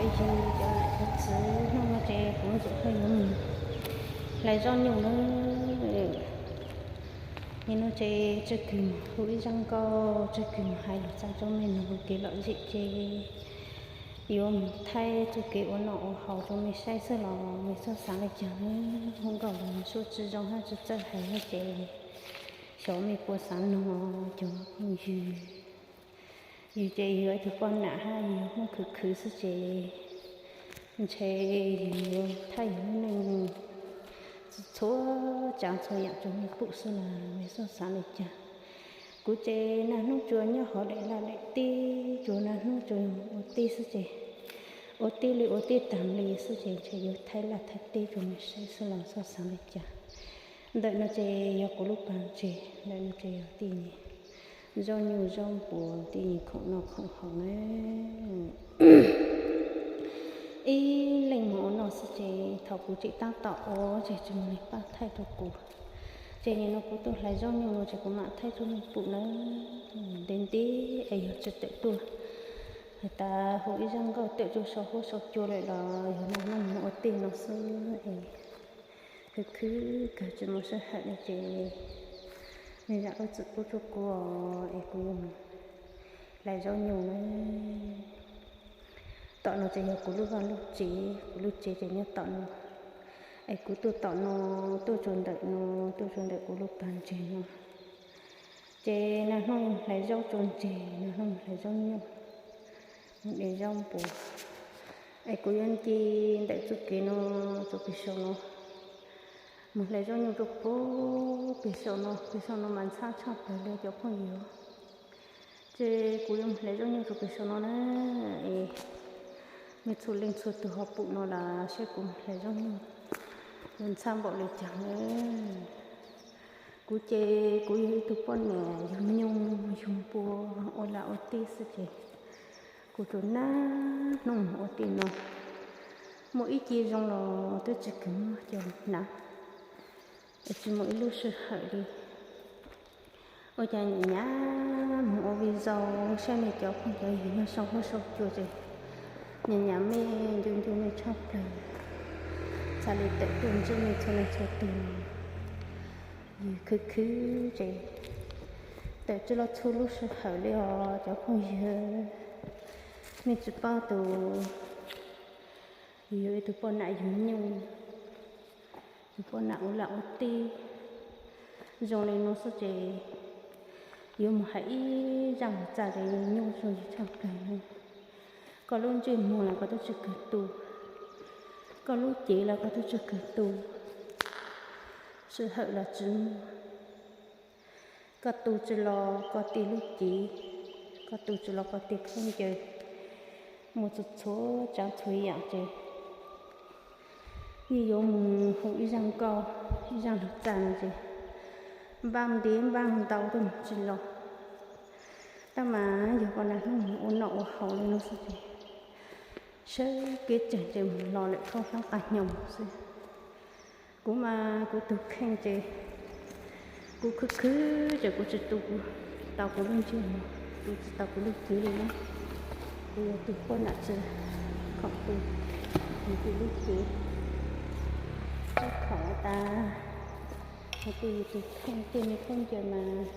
Ces cov niam cov txiv, hnub no ces kuv Ntxawm Hawj yuav mus hlais zoj nyuj na. Nim no ces Tswj Kwm mus hu ib zaj nkauj, Tswj Kwm mus hais lus txog rau mej nug kev lom zem ces yuav mus thaij txoj kev ua noj ua haus rau mej saib xwb los mej txhob xav li cas na. Hnub nkauj los suab tsi zoo hab tsi txawj hais hab ces xyov mej puas xav nug cov phooj ywg. Yus ces yus ib tug poj nam hab yus muaj khwv khwv xwb ces ntshe yus yuav thaij yus lub neej txhua tsav txhua yam rau mej pum xwb los mej txhob xav li cas. Kuv ces nag hnub tsuas nyob hauv daim laj daim teb, tsuas nag hnub tsuas ua teb xwb ces ua teb li ua teb taag li xwb ces ntshe yuav thaij laj thaij teb rau mej saib xwb los txhob xav li cas. Ntawm no ces yog kuv lub pag ntseg, ntawm no ces yog tej nyuag zaub nyuj zaub npuas, tej nyuag khoom noj khoom haus na. Ib leeg mus ua noj xwb ces thaum kuv tseem tab tom ua ces tsis muaj neeg pab thaij rau kuv. Ces nim no kuv tuaj hlais zaub nyuj no ces kuv mam thaij rau mej pum nawb. Ntev ntev es yog tsis tawm tuaj, has tas hu ib zaj nkauj tawm rau saum huab saum cua lawm los yog nag hnub mus ua teb no xwb es khwv khwv kawg tsis muaj sij hawm li ces mej zam lub txim pub rau kuv es kuv yuav mus hlais zaub nyuj na. Tom no ces yog kuv lub vaj lub tsev, kuv lub tsev ces nyob tom no, es kuv tuaj tom no, tuaj tsuas ntawm no, tuaj tsuas ntawm kuv lub pag ntseg no. Ces nag hnub mus hlais zaub tsuas ntses, nag hnub mus hlais zaub nyuj, mus de zaub npuas. Es kuv yuav nce ntawm txoj kev no rau pem saum no, mus hlais zaub nyuj rau pem saum no, pem saum no mas ntxhab tshaj plaws li cov phooj ywg. Ces kuv yuav mus hlais zaub nyuj rau pem saum no na, es mej txhua leej txhua tug ho pum no los saib kuv mus hlais zaub nyuj yuav ntxhab npaum li cas na. Kuv ces kuv yog ib tug poj niam yug nyuj yug npua ua laj ua teb xwb ces kuv tsuas nag hnub mus ua teb no. Muaj ib ce zoo los twb tsis kheev muag cov hnav, es tsis muaj ib lub sij hawm li. Ua cas nyam nyam mus ua vi zau saib mej cov phooj cov ywg nyob saum huab saum cua ces nyam nyam mej ncu ncu mej tshaj plaws, txhad li tawm tuaj ntsib mej txhua leej txhua tug. Yus khwv khwv ces tawm tsis los txhua lub sij hawm li os cov phooj ywg. Mej tsis paub tus, yus yog ib tug poj nam yug nyuj, tus poj nam ua laj ua teb zoo li no xwb ces yuav mus hais ib zaj lus txaj ces yus nyuaj zog yus tshaj plaws li. Koj lub ntsej muag los koj twb tsis kawg tu, koj lub cev los koj twb tsis kawg tu, sij hawm los tsis muaj. Koj tu tsis los koj tej lub cev, koj tu tsis los koj tej khaub ncaws, muaj txhua txhua tsav txhua yam ces yeej yuav mus hu ib zaj nkauj, ib zaj lus txaj no ces npaj ntev npaj ntau tuaj mus tsis los. Tab mas yog koj nag hnub mus ua noj ua haus li no xwb ces sawv kev tseem ces mus los lawm khaub hlab qab hnyoo xwb. Kuv mas kuv tus kheej ces kuv khwv khwv ces kuv tsis tu kuv tau kuv lub ntsej muag, tu tsis tau kuv lub cev li na. Kuv yog tus poj nam tsis khoom tu kuv lub cev, tsis khoom tas. Kuv yog tus kheej tej me khaub ncaws mas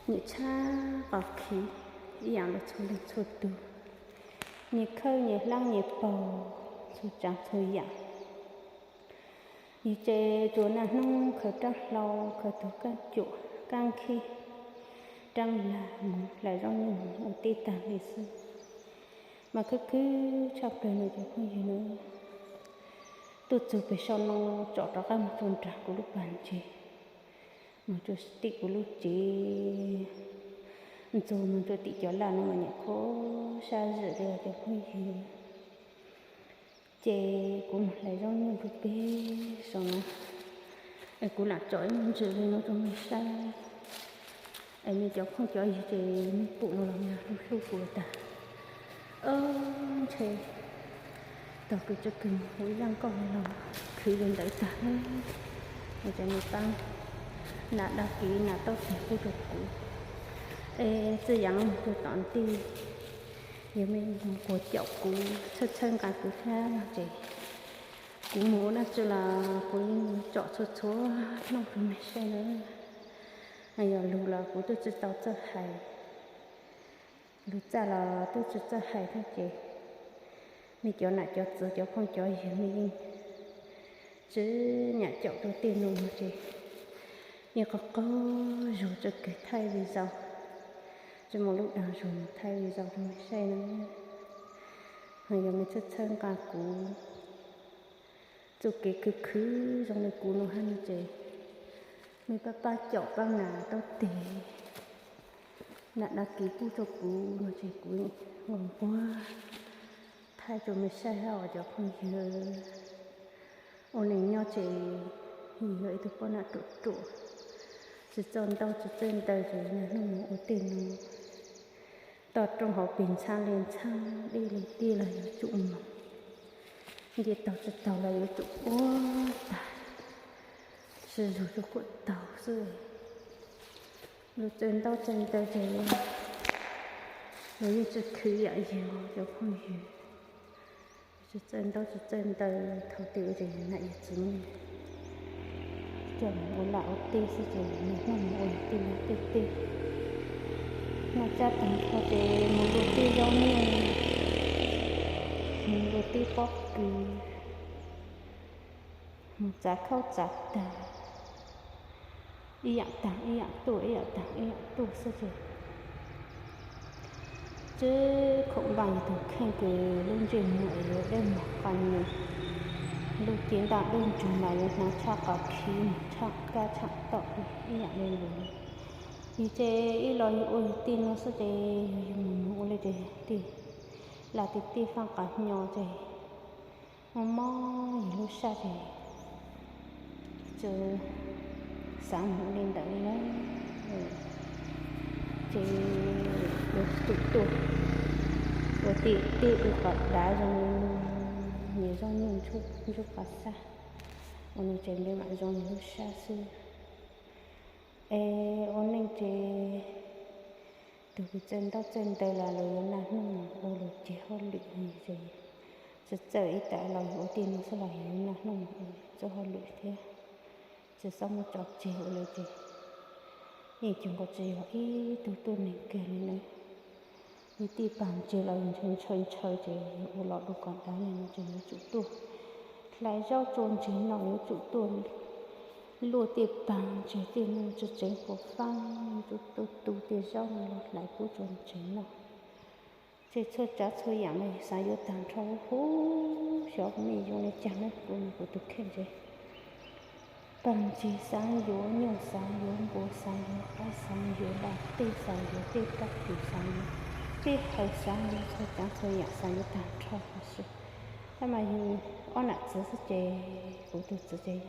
nyiam tshaj qhov khiv ib yam li txhua leej txhua tug, nyias khawb nyias hlab nyias paug txhua tsav txhua yam. Yus ces tsuas naj hnub khaws rab hlau, khaws tug kab cuam, kab nkhib, rab lag mus hlais zaub nyuj ua teb tag li xwb. Mas khwv khwv tshaj plaws no cov phooj ywg na. Tuaj txug pem saum no tsom rov qab mus rau nram kuv lub pas ntses, mus rau tim kuv lub tsev, ntxuag mus rau tim cov laj no mas nyuam qhuav sab zim li os cov phooj ywg. Ces kuv mus hlais zaub nyuj rau pem saum no, es kuv lam tsom ib ntsis li no rau mej saib, es mej cov phooj cov ywg ces mej pum no los mej hlub hlub kuv tag. Ntshe tog kws tso kws mus hu ib zaj nkauj no los khwv li ntawd tag, es ces mej pab nias dag kis nias taub teg pub rau kuv, es txij yav no mus rau tom ntej Yog mej mus quas caum kuv, txhawb txhawb nqa kuv thiab no ces kuv mus ua dab tsi los kuv yeej tsom txhua txhua hnub rau mej saib na. Yog lug los kuv twb tsi tau txawj hais, lug txaj los twb tsi txawj hais thiab ces mej cov nam cov txwv cov phooj cov ywg mej yeej tsi nyam caum rau tej no ces yeej qaug qaug zug tsi kawg thaij video, tsi muaj lub dag zug mus thaij video rau mej saib na. Ho yog mej txhawb txhawb nqa kuv, txuj kev khwv khwv zoo li kuv no hab no ces mej pab pab caum pab nam taub tes, nam dag kis pub rau kuv no ces kuv nquag nquag thaij rau mej saib hab os cov phooj ywg. Ua neej nyob ces yog ib tug poj nam ruam ruam, tsi txawj ntaub tsi txawj ntawv ces nag hnub mus ua tej no toj roob hauv pes ntxhab li ntxhab, dej li dej los yuav tsum moog, nce taug tsi taug los yuav tsum ua tag, tsi zug rua kuam taug xwb. Lug txawj ntaub txawj ntawv ces luag yeej tsi khwv yam yus cov phooj ywg. Tsi txawj ntaub tsi txawj ntawv, thaum twg ua ces yog nam yog txiv coj mus ua laj ua teb xwb ces nag hnub mus ua tej no tej tej. Noj tsab taag nrho ces mus luaj tej zaub nyuj, mus luaj tej pob kws, mus txav khaub txav taag, ib yaam taag ib yaam tuaj, ib yaam taag ib yaam tuaj xwb ces tsi khoom npaaj yus tug kheej kws lub ntsej muag es yuav dawb mog qhov nyuag, lub cev ntaj dawb ntsug mas yuav hnav tshaj qhov khib, tshaj kab tshaj tom ib yaam le lug. Yog ces ib los yug ua yug tej no xwb ces yog yug mus mus ua le ces tej laj tej tej faaj qhov nyo ces mob mob yug lub sab ces tsi xaav mus ua le ntawd li na. Ces yuav tsum tuaj ua tej tej dlua qhov dav zoo li niam zaub nyuj ntsuab qhov xab, ua no ces npe mam zoo yug lub sab xwb. Es ua neej ces tug kws txawj ntaub txawj ntawv los luag yuav naj hnub mus ua luag ceg hauj lwm, tsi txawj ib tag los yug ua tej no xwb los yug naj hnub mus ua txuj hauj lwm thiab, tsi xob muab tso tseg ua le ces yeej cuag nkaus tsi yog ib tug tuab neeg kawg li na. Yug tej paag ntseg los yug ntshaw ntshaw ntshaw ces yug ua los dua kom dav li no ces yuav tsum tuaj hlais zaub tsua ntseg noj, yuav tsum tuaj luaj tej paag ntseg tej nuj tsi tseev huam faab, yuav tsum tuaj tu tej zaub no los hlais pub tsua ntseg noj. Ces txhua tsav txhua yaam mas xaav yuav taag nrho huv, xyov mej yuav le caag na, kuv mas kuv tug kheej ces paag ntseg xaav yuav, nyuj xaav yuav, npua xaav yuav, qaib xaav yuav, laj teb xaav yuav, tej pob kws xaav yuav, tej hawv xaav yuav, txhua tsav txhua yaam xaav yuav taag nrho huv si. Tab mas yug ob nam txiv xwb ces kuv tug txiv ces,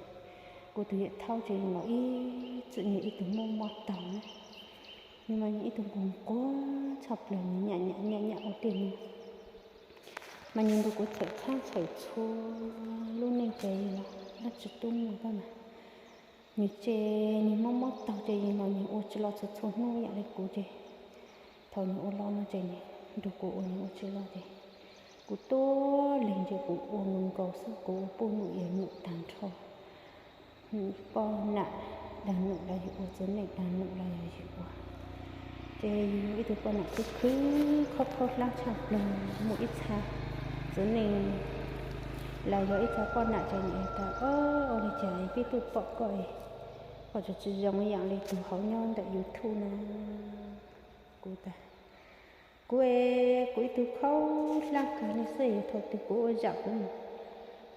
kuv tug yawm thaub ces yog los ib txwm yog ib tug mob mob taug na. Nwg mas yog ib tug nquag nquag tshaj plawg, nwg nyam nyam nyam nyam ua tej no. Mas nwg nrug kuv txhawm txhab txhawm txhua lub neej ces yog los dlaab tsi tub muaj tab mas nwg ces nwg mob mob taug ces yog los nwg ua tsi los txhua txhua hnub yaam le kuv ces thaum nwg ua los no ces nwg nrug kuv ua, nwg ua tsi los ces kuv tuab leeg ces kuv ua nkaus nkaus xwb, kuv ua puj num yawg num taag nrho. Poj nam daag num los yawg ua, txiv neej daag num los yawg ua. Ces yug ib tug poj nam khwv khwv khaub khaub hlab tshaj plawg, muaj ib txha txiv neej los yog ib txha poj nam ces nwg tas, Ua le caag peb tuaj pom koj, koj tsi tsi zoo yaam le tug hauv nyob ntawm YouTube na? Kuv tas, Kuv, kuv ib tug khaub hlab kawg le xwb, yog thaum twg kuv ua zaam kuv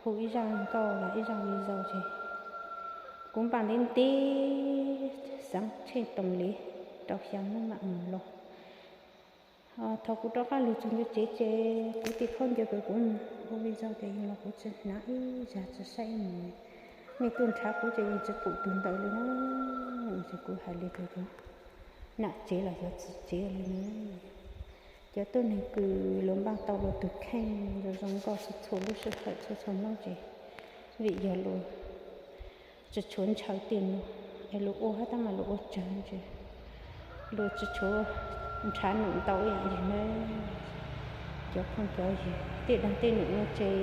hu ib zaaj nkauj los ib zaaj video ces kuv npaaj ntev ntev, xaav tsheej toom le rau xya hnub mam mus los. Thaum kuv rov qaab lug txug ncua tsev ces kuv tig khaub ncaws kawg kuv ua video ces yog los kuv tsi hnav ib zag tsi saib ib mus. Mej tuaj nrhav kuv ces yeej tsi pum tug ntawd le na. Ces kuv hais le tug nam tsev los yog txiv tsev le na. Cov tuab neeg kws luag npaaj tau luag tug kheej zoo zoo nkauj txhua txhua lub sij hawm txhua txhua hnub ces vim yog luag tsi tshuav ntshaw tej no, es luag ua hab tab mas luag ua tsawg ntsis, luag tsi tshuav nrhav num ntau ib yaam yus na. Cov phooj cov ywg, tej dag tej num no ces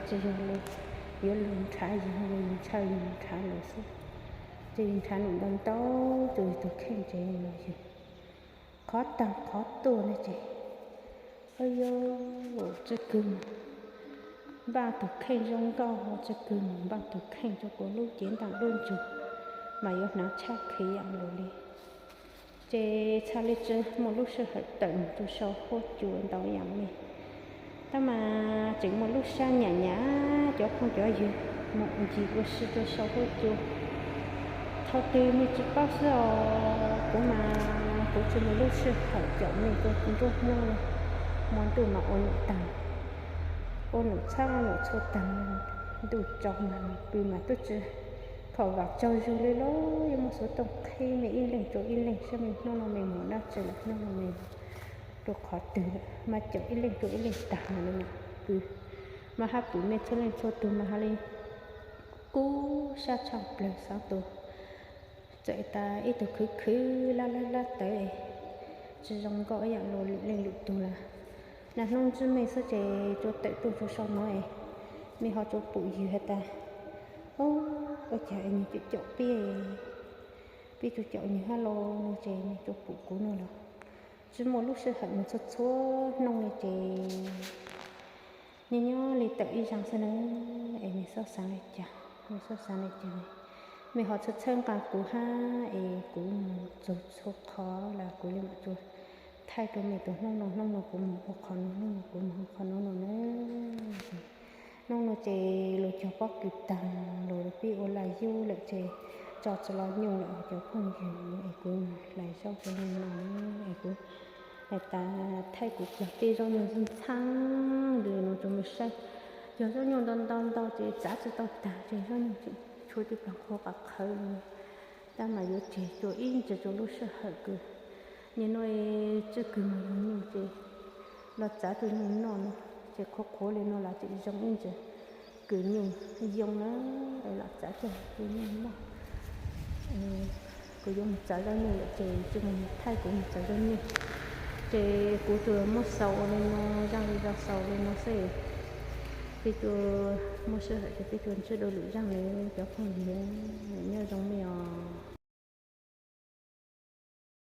tsis yog li yuav luag nrhav yus, yus ntshaw yus nrhav lawv xwb. Ces yus nrhav num ntau ntau, tus yus tus kheej ces los yus qhov taag qhov tuaj no ces, o yog, tsw kwg mus npaj tus kheej zoo nkauj, tsw kwg mus npaj tus kheej rua kuv lub cev ntaam duab ntsug, mas yuav hnav tshaj khiv yaam lug li. Ces txhaj le tsw muaj lub sij hawm tawm mus rua sau huab cua ntau yaam me. Tab mas tseem muaj lub sab nyam nyam, cov phooj cov ywg, mus ncig ua si rua sau huab cua. Thaum twg me tsis paub xwb os, kuv mas kuv tsi muaj lub sij hawm caum me rua nruab hnub li. Hmo ntuj mas ua num taag, ua num txhab num txhua taag, ntuj tsaus mas pw mas tub tsi kho vam tsaug zug li los yuav muaj xuv tooj qhib me ib leeg rua ib leeg saib me hnub no me mus dab tsi lawm, hnub no me rua qhov twg lawm, mas caum ib leeg rua ib leeg taag mas li mas pw, mas hab pum me txhua leej txhua tug mas hab li kub sab tshaj plawg xaav tus. Txawm tas ib tug khwv khwv lab lab lab tawv, tsi zoo nkauj ib yaam luas lwm leej lwm tug lawm. Nag hnub ntsib me xwb ces tsuas tawm tuaj rua sau no es, me ho tsuas pum ywg has tas, o, ua cas es nwg caum caum peb, peb tsuas caum nwg hab los no ces nwg tsuas pum kuv no los. Tsi muaj lub sij hawm mus txhua txhua hnub li ces nyob nyob li tawm ib zaug xwb na, es me xob xaav le caag, me xob xaav le caag, me ho txhawb txhawb nqa kuv hab es kuv mus txug txhua qhov lawm kuv le maam tsuas thaij rua me tus hnub no, hnub no kuv mus ua qhov no, hnub no kuv mus ua qhov no no na. Hnub no ces luag cog pob kws taag, luag pib ua laj yub lawm ces tso tsi los nyuj lawm cov phooj ywg, es kuv hlais zaub rua nej noj es kuv has tas thaij kuv cog tej zaub nyuj ntxhab ntxhab li no rua mej saib. Cog zaub nyuj ntau ntau ntau ces txav tsi tau taag ces zaub nyuj tseem tshuav tej plag qhuav qab qhawv li. Tab mas yuav tseg rua ib ntsis rua lub sij hawm kws nim no tsw kws mus yug nyuj ces los txav rua nyuj noj no, ces qhuav qhuav li no los tseem zoo ib ntsis kws nyuj yoo na, es los txav rua nyuj noj. Kuv yuav mus txav zaub nyuj lawm ces tsi muaj thaij kuv mus txav zaub nyuj. Ces kuv tsuas muab xaus ua li no, zaaj video xaus li no xwb. Peb tsuas muaj sij hawm ces peb tsuas ntsib dua lwm zaaj li cov phooj ywg, nyob zoo mej os.